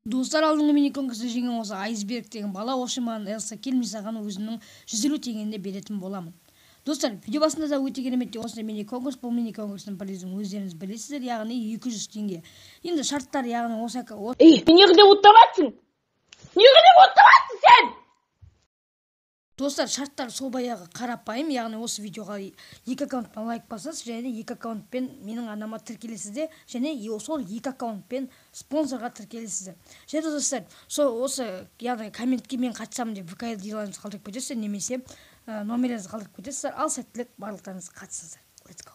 Достар, алдыңғы мини конкурста жеңген осы Айсберг деген бала осы маған Элса келмей саған өзімнің 150 теңгені беретін боламын. Достар, видео басында да өте керемет осындай мини конкурс. Бұл мини конкурстың призін өздеріңіз білесіздер, яғни 200 теңге. Енді шарттар, яғни осы Ей, неғып оттаватсың? Неғып оттаватсың сен? Достар, шарттар сол баяғы қарапайым, яғни осы видеоға екі аккаунтпен лайк басасыз және екі аккаунтпен менің арнама тіркелесіздер және сол екі аккаунтпен спонсорға тіркелесіздер. Және достар, сол осы, яғни комментке мен қатысамын деп ВК диларыңызды қалдырып кетесіздер немесе номерлеріңізді қалдырып кетесіздер. Ал сәттілік, барлықтарыңыз қатысыңыздар. Let's go.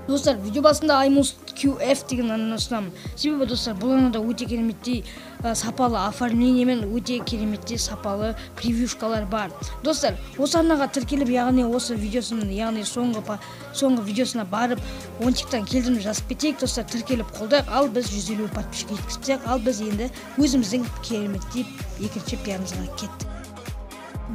Достар, видео басында Аймус QF деген арнаны ұсынамын. Себебі достар, бұл арнада өте кереметтей сапалы оформление мен өте кереметтей сапалы превьюшкалар бар. Достар, осы арнаға тіркеліп, яғни осы видеосын, яғни соңғы видеосына барып, Онтиктан келдім жазып кетейік. Достар, тіркеліп қолдайық. Ал біз 150 подписчик жеткізсек, ал біз енді өзіміздің кереметтей екінші пиарымызға кеттік.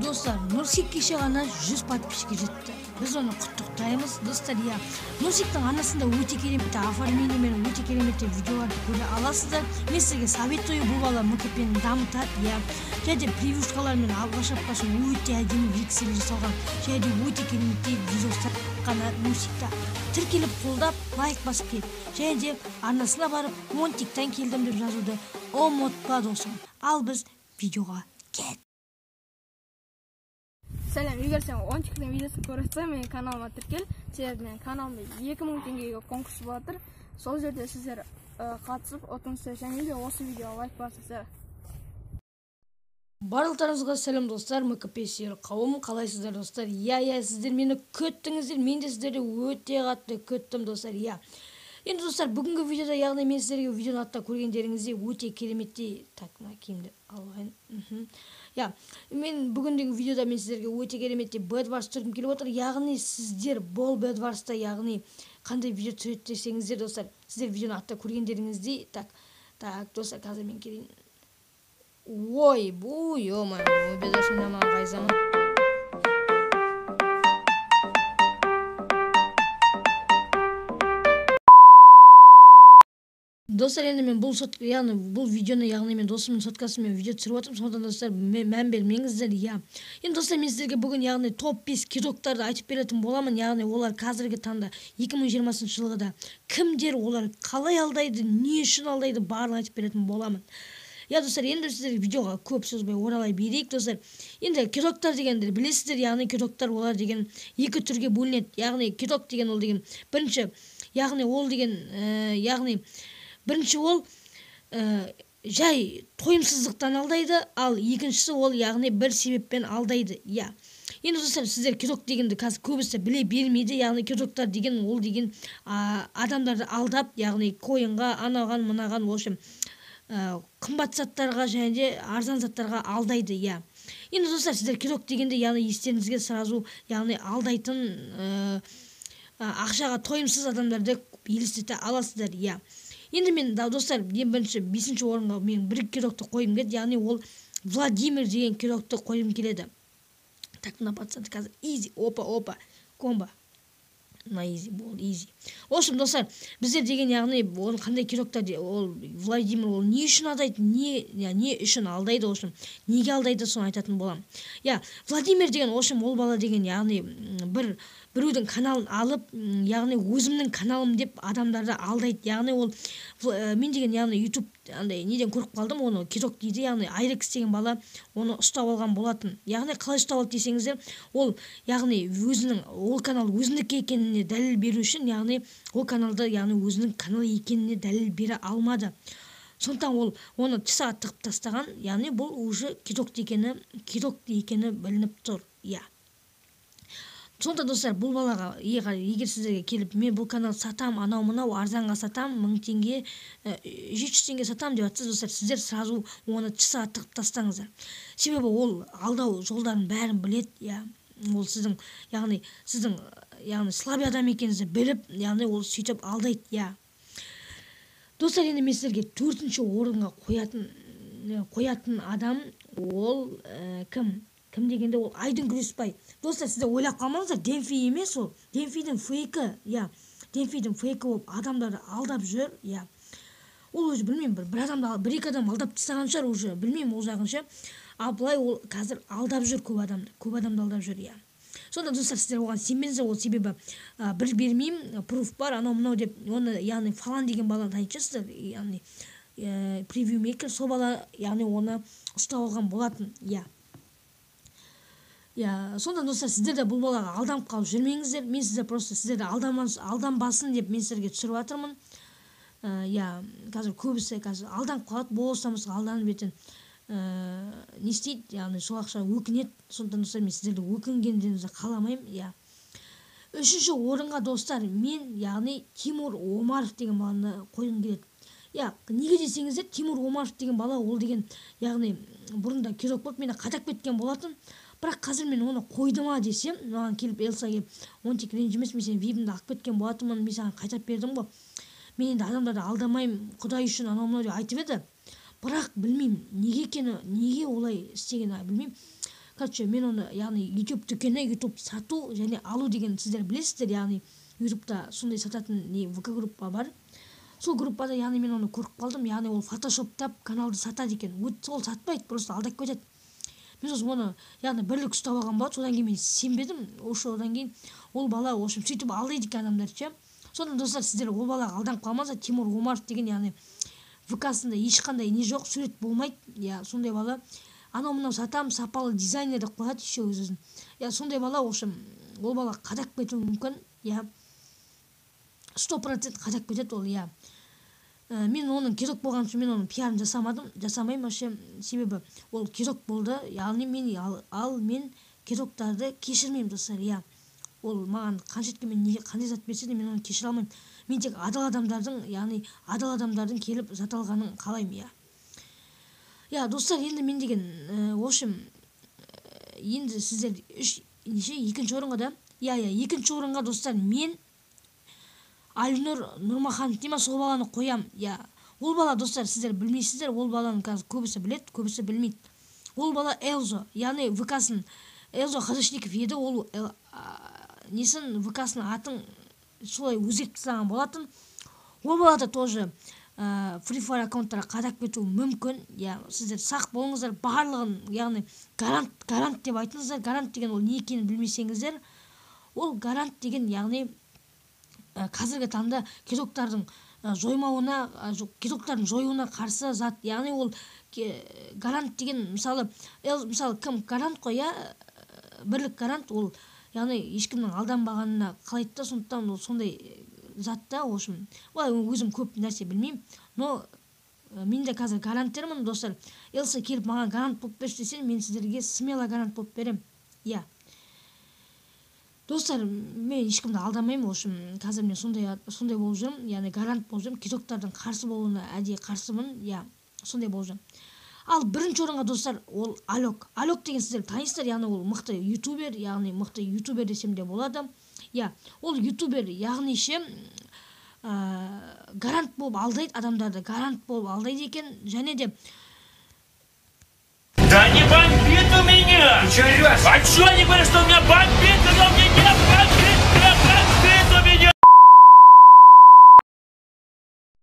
Достар, Нұрсик кеше ғана 100 подписчикке жетті. Біз оны құттықтаймыз. Достар, иә, Нұрсиктің арнасында өте керемет оформление мен өте керемет видеоларды көре аласыздар. Мен сізге советую, бұл бала МКП-ні дамытады, иә. Және де превьюшкалармен алғаш-апқашы өте әдемі виксель жасалған, және де өте кереметтей видеостар қана Нұрсикта. Тіркеліп қолдап, лайк басып кет. Және де арнасына барып, Онтиктан келдім деп жазуды ұмытпа, досым. Ал біз видеоға кет. Сәлем, егер сен Онтиктің видеосын көрсең, менің каналыма тіркел. Себебі менің каналымда 2000 теңгеге конкурс болып жатыр. Сол жерде сіздер қатысып ұтыңыздар және де осы видеоға лайк басыңыздар. Барлықтарыңызға сәлем, достар, МКП сүйер қауым, қалайсыздар, достар? Иә, иә, сіздер мені күттіңіздер, мен де сіздерді өте қатты күттім, достар, иә. Енді достар, бүгінгі видеода, яғни мен сіздерге видеоны атта көргендеріңізде өте кереметтей, так, мына киімді алайын. Я, мен бүгінгі видеода мен сіздерге өте кереметтей Bed Wars түсіргім келіп отыр. Яғни сіздер бұл Bed Wars'та, яғни қандай видео түсіреді десеңіздер, достар, сіздер видеоны атта көргендеріңіздей, так, так, достар, қазір мен келейін. Ой, бұ, ё-моё, Bed Wars ойнамаған қай заман? Достар, енді мен бұл сот, яғни бұл видеоны, яғни мен досымның соткасымен видео түсіріп отырмын, сондықтан достар, мән бермеңіздер, иә. Енді достар, мен сіздерге бүгін, яғни топ 5 кидоктарды айтып беретін боламын, яғни олар қазіргі таңда 2020 жылғы да кімдер, олар қалай алдайды, не үшін алдайды, барлығын айтып беретін боламын. Я, достар, енді сіздер видеоға көп созбай оралай берейік, достар. Енді кидоктар дегенді білесіздер, яғни кидоктар олар деген екі түрге бөлінеді. Яғни кидок деген ол деген бірінші, яғни ол деген, яғни бірінші ол жай тойымсыздықтан алдайды, ал екіншісі ол яғни бір себеппен алдайды, иә. Енді достар, сіздер кидок дегенді қазір көбісі біле бермейді, яғни кидоктар деген ол деген, адамдарды алдап, яғни койынға, анаған, мынаған, в общем, қымбат заттарға және де арзан заттарға алдайды, иә. Енді достар, сіздер кидок дегенде, яғни естеріңізге сразу, яғни алдайтын, ақшаға тойымсыз адамдарды елестете аласыздар, иә. Енді мен, да, достар, ең бірінші 5-ші орынға мен бір кидокты қойғым келеді, яғни ол Владимир деген кидокты қойғым келеді. Так, мына пацан қазір изи, опа, опа, комбо. Мына изи, болды, изи. В общем, достар, біздер деген, яғни ол қандай кидоктар, ол Владимир ол не үшін алдайды, не үшін алдайды, в общем, неге алдайды, соны айтатын боламын. Я, Владимир деген, в общем, ол бала деген, яғни біреудің каналын алып, яғни өзімнің каналым деп адамдарды алдайды. Яғни ол, мен деген, яғни YouTube андай неден көріп қалдым, оны кидок дейді, яғни Айрекс деген бала оны ұстап алған болатын. Яғни қалай ұстап алды десеңіздер, ол, яғни өзінің, ол канал өзінікі екеніне дәлел беру үшін, яғни ол каналды, яғни өзінің каналы екеніне дәлел бере алмады. Сондықтан ол оны тісі тығып тастаған, яғни бұл уже кидок екені білініп тұр, иә. Сонда достар, бұл балаға егер сіздерге келіп, мен бұл канал сатам, анау мынау арзанға сатам, 1000 теңге, 700 теңге сатам деп жатсыз, достар, сіздер сразу оны тісі тығып тастаңыздар. Себебі ол алдау жолдарын бәрін біледі, иә. Ол сіздің, яғни сіздің, яғни слабый адам екеніңізді біліп, яғни ол сөйтіп алдайды, иә. Достар, енді мен сіздерге 4-ші орынға қоятын адам ол кім? Кім дегенде ол Айдын Күресбай. Достар, сіздер ойлап қалмаңыздар, Денфи емес ол. Денфидің фейкі, иә. Денфидің фейкі болып адамдарды алдап жүр, иә. Ол өзі білмеймін, бір адамды, бір екі адам алдап тастаған шығар уже, білмеймін ол жағын ше. Ал былай ол қазір алдап жүр көп адамды, көп адамды алдап жүр, иә. Сонда, достар, сіздер оған сенбеңіздер. Ол себебі бір бермеймін, пруф бар, анау мынау деп оны, яғни Фалан деген баланы танитын шығарсыздар, яғни превью мейкер, сол бала, яғни оны ұстап алған болатын, иә. Иә, сонда, достар, сіздер де бұл балаға алданып қалып жүрмеңіздер. Мен сіздер просто сіздерді алданбасын деп мен сіздерге түсіріп жатырмын. Иә, қазір көбісі қазір алданып қалады, болса алданып ертең не істейді, яғни сол ақша өкінеді. Сондықтан, достар, мен сіздерді өкінгендеріңізді қаламаймын, иә. Үшінші орынға, достар, мен, яғни Тимур Омаров деген баланы қойғым келеді, иә. Неге десеңіздер, Тимур Омаров деген бала ол деген, яғни бұрында кидок болып мені қадап кеткен болатын. Бірақ қазір мен оны қойды ма десем, маған келіп, Элса келіп: «Онтик, ренжімес, мен сенің вибіңді алып кеткен болатынмын, мен саған қайтарып бердім ғой, мен енді адамдарды алдамаймын, құдай үшін», анау мынау деп айтып еді. Бірақ білмеймін неге екені, неге олай істегенін білмеймін. Короче, мен оны, яғни Ютуб дүкені, Ютуб сату және алу деген сіздер білесіздер, яғни Ютубта сондай сататын не ВК группа бар. Сол группада, яғни мен оны көріп қалдым, яғни ол фотошоптап каналды сатады екен. Ол сатпайды, просто алдап кетеді. Мен сосын оны, яғни Бірлік ұстап алған болады. Содан кейін мен сенбедім уже. Одан кейін ол бала, в общем, сөйтіп алдайды екен адамдарды ше. Содан, достар, сіздер ол балаға алданып қалмаңыздар. Тимур Омаров деген, яғни ВКсында ешқандай не жоқ, сурет болмайды, иә. Сондай бала анау мынау сатамын, сапалы дизайнер деп қояды еще өз өзін, иә. Сондай бала, в общем, ол бала қадап кетуі мүмкін, иә, 100% қадап кетеді ол, иә. Мен оның кидок болған үшін мен оның пиарын жасамадым, жасамаймын вообще, себебі ол кидок болды, яғни мен ал мен кидоктарды кешірмеймін, достар, иә. Ол маған қанша еткенмен, не қандай зат берсе де, мен оны кешіре алмаймын. Мен тек адал адамдардың, яғни адал адамдардың келіп зат алғанын қалаймын, иә. Иә, достар, енді мен деген, в общем, енді сіздер үш неше, екінші орынға да, иә, екінші орынға, достар, мен Әлинұр Нұрмаханов дей ма, сол баланы қоямын, иә. Ол бала, достар, сіздер білмейсіздер, ол баланы қазір көбісі біледі, көбісі білмейді. Ол бала Элзо, яғни ВКсын Элзо Хазашников еді, ол несін, ВКсының атын солай өзгертіп тастаған болатын. Ол бала да тоже Free Fire аккаунттарға қадап кетуі мүмкін, иә. Сіздер сақ болыңыздар барлығын, яғни гарант, гарант деп айтыңыздар. Гарант деген ол не екенін білмесеңіздер, ол гарант деген, яғни қазіргі таңда кидоктардың жоймауына, кидоктардың жоюына қарсы зат. Яғни ол гарант деген, мысалы, мысалы, кім гарант қой, иә, Бірлік гарант. Ол, яғни ешкімнің алданбағанына қалайды да, сондықтан ол сондай зат та. В общем, былай өзім көп нәрсе білмеймін, но мен де қазір гаранттермін, достар. Элса келіп маған гарант болып берші десе, мен сіздерге смело гарант болып беремін, иә. Достар, мен ешкімді алдамаймын. В общем, қазір мен сондай болып жүрмін, яғни гарант болып жүрмін, кидоктардың қарсы болуына әдейі қарсымын, иә, сондай болып жүрмін. Ал бірінші орынға, достар, ол Алек. Алек деген сіздер танисыздар, яғни ол мықты ютубер, яғни мықты ютубер десем де болады, иә. Ол ютубер, яғни ше, гарант болып алдайды адамдарды, гарант болып алдайды екен және де Да не бомбит у меня! Ты чё орёшь? А чё они говорят, что у меня бомбит, когда у меня не бомбит, не бомбит у меня?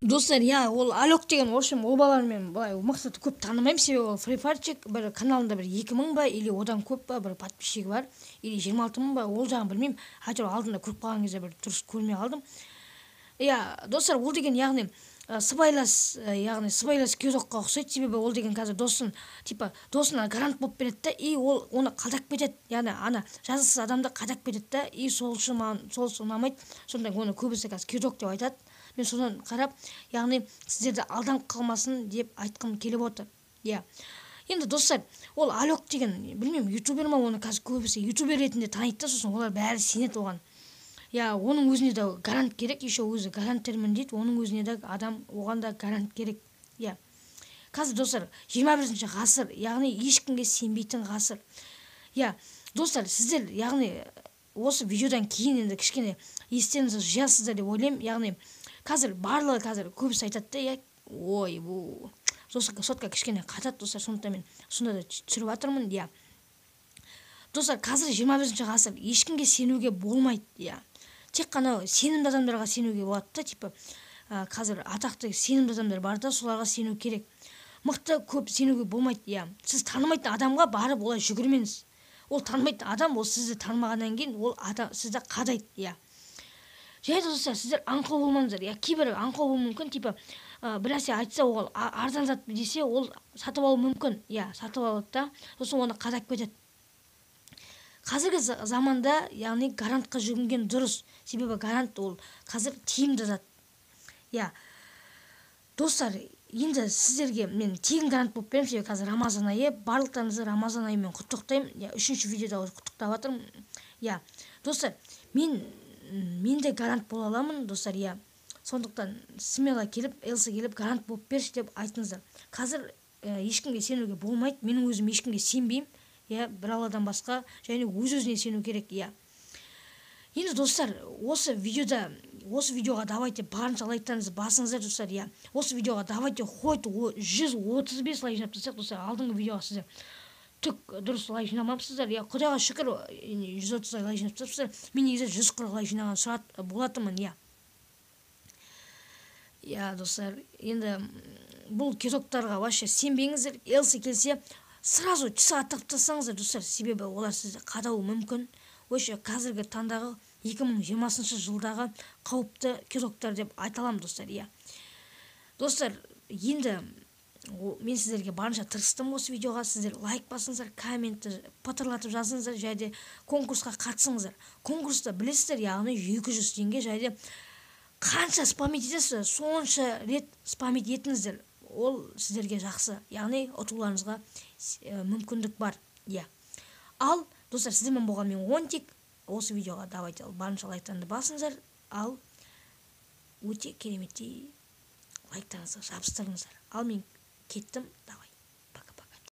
Достар, иә, ол Алек деген, в общем, ол баланы мен былай мықты көп танымаймын, себебі ол фрифайрчик, бір каналында бір 2000 ба или одан көп па бір подписчигі бар, или 26 000 ба, ол жағын білмеймін, әйтеуір алдында көріп қалған кезде бір дұрыс көрмей қалдым, иә. Достар, ол деген, яғни сыбайлас, яғни сыбайлас кидокқа ұқсайды, себебі ол деген қазір досын, типа досына гарант болып береді да, и ол оны қадап кетеді, яғни ана жазықсыз адамды қадап кетеді да. И сол үшін маған сол ұнамайды. Сондай оны көбісі қазір кидок деп айтады. Мен содан қарап, яғни сіздерді алданып қалмасын деп айтқым келіп отыр, иә. Енді, достар, ол Алек деген, білмеймін, ютубер ма, оны қазір көбісі ютубер ретінде таниды да, сосын олар бәрі сенеді оған, иә. Оның өзіне де гарант керек, еще өзі гаранттермін дейді, оның өзіне де адам, оған да гарант керек, иә. Қазір, достар, 21-ғасыр, яғни ешкімге сенбейтін ғасыр, иә. Достар, сіздер, яғни осы видеодан кейін енді кішкене естеріңізді жиясыздар деп ойлаймын. Яғни қазір барлығы, қазір көбісі айтады да, иә. Ой, бұл сотка кішкене қатады, достар, сондықтан мен сонда да түсіріп жатырмын, иә. Достар, қазір 21-ғасыр, ешкімге сенуге болмайды, иә. Тек қана сенімді адамдарға сенуге болады да, типа Қазір атақты, сенімді адамдар бар да, соларға сену керек. Мықты көп сенуге болмайды, иә. Сіз танымайтын адамға барып олай жүгірмеңіз. Ол танымайтын адам, ол сізді танымағаннан кейін ол адам сізді қадайды, иә. Және де, достар, сіздер аңқау болмаңыздар, иә. Кейбір аңқау болуы мүмкін, типа бір нәрсе айтса, оған арзан зат десе, ол сатып алуы мүмкін, иә. Сатып алады да, сосын оны қадап кетеді. Қазіргі заманда, яғни, гарантқа жүгінген дұрыс, себебі гарант ол қазір тиімді зат, иә. Достар, енді сіздерге мен тегін гарант болып беремін, себебі қазір Рамазан айы. Барлықтарыңызды Рамазан айымен құттықтаймын, иә. Үшінші видеода уже құттықтап жатырмын, иә. Достар, мен де гарант бола аламын, достар, иә. Сондықтан смело келіп, Элса келіп, гарант болып берші деп айтыңыздар. Қазір ешкімге сенуге болмайды. Менің өзім ешкімге сенбеймін, иә, бір Алладан басқа. Және өз өзіне сену керек, иә. Енді, достар, осы видеоға давайте барынша лайктарыңызды басыңыздар, достар, иә. Осы видеоға давайте хоть 135 лайк жинап тастайық, достар. Алдыңғы видеоға сіздер түк дұрыс лайк жинамапсыздар, иә. Құдайға шүкір, 130 лайк жинап тастапсыздар. Мен негізі 140 лайк жинаған сұрат болатынмын, иә. Иә, достар, енді бұл кидоктарға вообще сенбеңіздер. Элси келсе, сразу часға тығып тастаңыздар, достар, себебі олар сізді қадауы мүмкін. Вообще қазіргі таңдағы 2020 жылдағы қауіпті кидоктар деп айта аламын, достар, иә. Достар, енді мен сіздерге барынша тырыстым осы видеоға. Сіздер лайк басыңыздар, комментті пытырлатып жазыңыздар және де конкурсқа қатысыңыздар. Конкурста білесіздер, яғни 200 теңге. Және де қанша спамить етесіздер, сонша рет спамить етіңіздер, ол сіздерге жақсы, яғни ұтуларыңызға мүмкіндік бар, иә. Ал, достар, сіздермен болған мен, Онтик. Осы видеоға давайте барынша лайктарыңды басыңыздар. Ал өте кереметтей лайктарыңызды жабыстырыңыздар. Ал мен кеттім, давай.